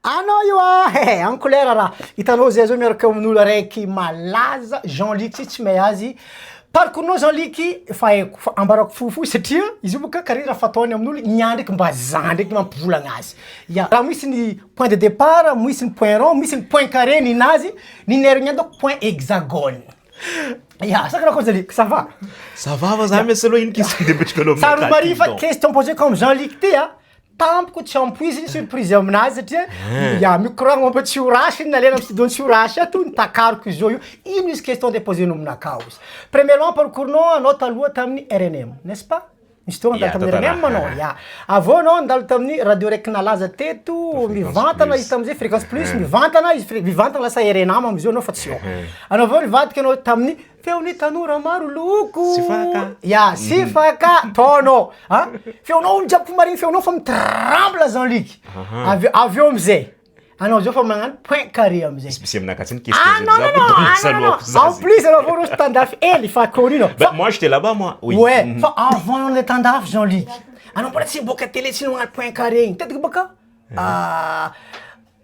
Anao io a he en couleur raha hitanao zay zao miaraka amin'olo araiky malaza Jean Luc tsy tsy mahay azy parcours-nao Jean Luc efa haiko fa ambarako fohifohy satria izy io boka karaha raha fataony amin'olo niany ndraiky mba za ndraiky mampivolagna azy ya raha misy ny point de départ misy ny point rond misy ny point carré ninazy ny nereo niany dônko point hexagone ya sa karaha Jean Luc ça va? Ça va fa za miasa aloha ino question de apetraka anao Tsara mari fa question posée comme Jean Luc ty a Tampoka tsy ampoiziny surprise aminazy satria ya mikoragna momba tsy ho rasy nalena amy studio tsy ho rasy ato nitakariko izy zao io ino izy question de poser-nao aminakahy ozy premièrement parcours-nao anao taloha tamin'ny rnm n'est ce pas nisy fotoagna Ya, nandalo tamin'ny tantara. rnm anao ya avy eo anao nandalo tamin'ny radio raiky nalaza teto mivantana izy tamizay fréquence plus mivantana izy fre- mivantana lasa rnam amizao anao fa tsy eo anao aveo nivadika anao tamin'ny Feon'ny tanora maro loko. Sifaka. Ya, sifaka taonao. A, feonao olo jiaby ko maregny feonao fa mitremble Jean Luc. Avy avy eo amizay, anao zao fa magnano point carré amizay. Misy aminakahy tsy ny Ah question non non non, ah non non non, en plus anao vao roso tandafy hely fa connu anao. Bah, moi j'étais là-bas moi. Oui. Ouais, fa avant anao nandeha tandafy Jean Luc, anao mbola tsy niboaka télé tsy nagnano point carré igny, matetiky bôka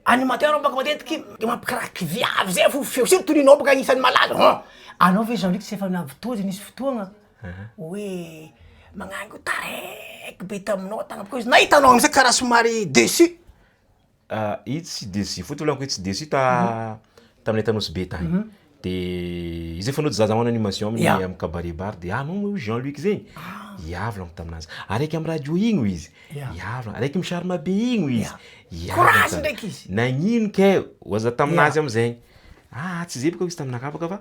Animateur baka matetiky mampikaraky viavy zay fo feo surtout ninao baka agnisan'ny malaza han! Anao ve Jean Luc tsy efa navy nisy fotoagna hoe magnangy taraiky be taminao tagny bôka izy nahita anao amizay karaha somary déçu? Izy tsy déçu fôtony volaniko hoe tsy déçu ta taminay ta Nosy Be tagny de izy efa nody zaza magnano animation amin'ny Ya. amin'ny cabaret bar de anao moa Jean Luc zegny? Ya volagniko taminazy, araiky amy radio igny hoy izy, Ya volagniko, araiky mi-charme be igny hoy izy, Ya Courage ndraiky izy. Nagnino kay hoy za taminazy amizegny, ah tsy zay bôka hoy izy taminakahy bôka fa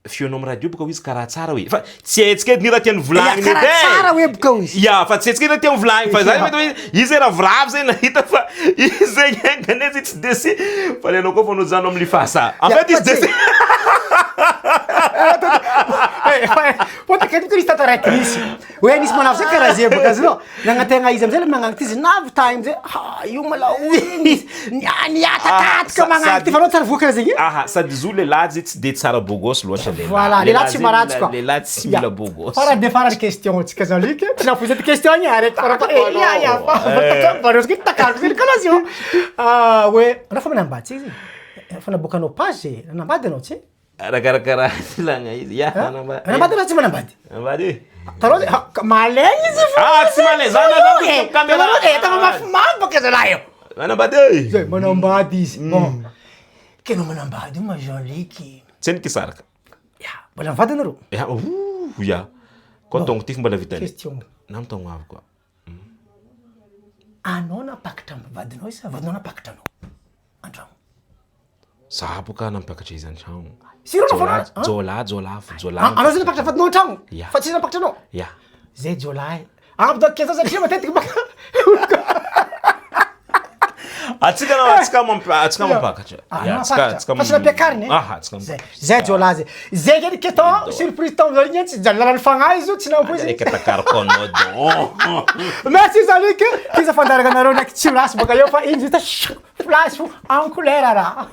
feonao amy radio bôka hoy izy karaha tsara hoe, fa tsy haintsika edy ny raha tiany volagniny Ya, karaha edy e. tsara hoe bôka hoy izy. Ya, fa tsy haintsika edy raha tiany volagniny fa za mety hoe izy zay ravoravo zay nahita fa izy zegny haingana izy tsy déçu fa le anao koa fa nojano amy lifasa, en fait izy déçu. Fôtony akaiky nisy tantara raiky nisy, hoe nisy manavy zay karaha zay bôka azonao. Nagnantegna izy amizay le magnano ty izy navy tagny amizay ha io mala io niatatatatka magnano ty fa anao tsary voa karaha zegny. Aha, sady izy io lehilahy zay tsy de tsara beau gosse loatra lehilahy. Voilà, lehilahy tsy maharatsy koa. Lehilahy tsy mila beau gosse. Farany de farany question tsika Jean Luc, tsy nahafoy ty question igny araiky farany eh ya ya fa takariko zegny karaha zio. Hoe anao fa manambady tsy izy? Efa naboakanao page e, nanambady anao tsy? Arakarakaraha ilagna izy, ya manambady. Manambady anao tsy manambady? Manambady e. Tanao zay, ha, ka malaigna izy fo. Ah, tsy malaigna, za na za Eh, caméra. tanao eh, tagna mafimafy bôka zalahy io. Manambady e. Zay, manambady izy. Bon, ke anao manambady io ma Jean Luc. Tsy nikisaraka. Ya, mbola mivady anareo? Ya, ouh, ya. Koa taogno ty fo mbola vitany. Question. Na amy taogno avy koa. Anao nampakatra ny vadinao sa vadinao nampakatra anao an-tragno? Za boka nampiakatra izy an-tragno. Sirona Jôlahy, fa anao- jôlahy, jôlahy fo, jôlahy. Anao zay nampakatra vadinao an-tragno? Ya. Fa tsy izy nampakatra anao? Ya. Zay jôlahy. Ampy donc question satria matetiky baka Atsika na atsika mamp- atsika mampakatra. Ah, Ya, nampakatra. atsika Fa tsy nampiakariny e? Aha, atsika Zay, mampakatra. zay jôlahy zay. Zay nge question surprise tamin'izao igny tsy lalàn'ny fagnahy izy io tsy nampoiziny. Araiky takariko anao don. Merci Jean Luc, ty za fandaharana anareo ndraiky tsy ho lasa bôka eo fa igny vita flash fo en couleur raha.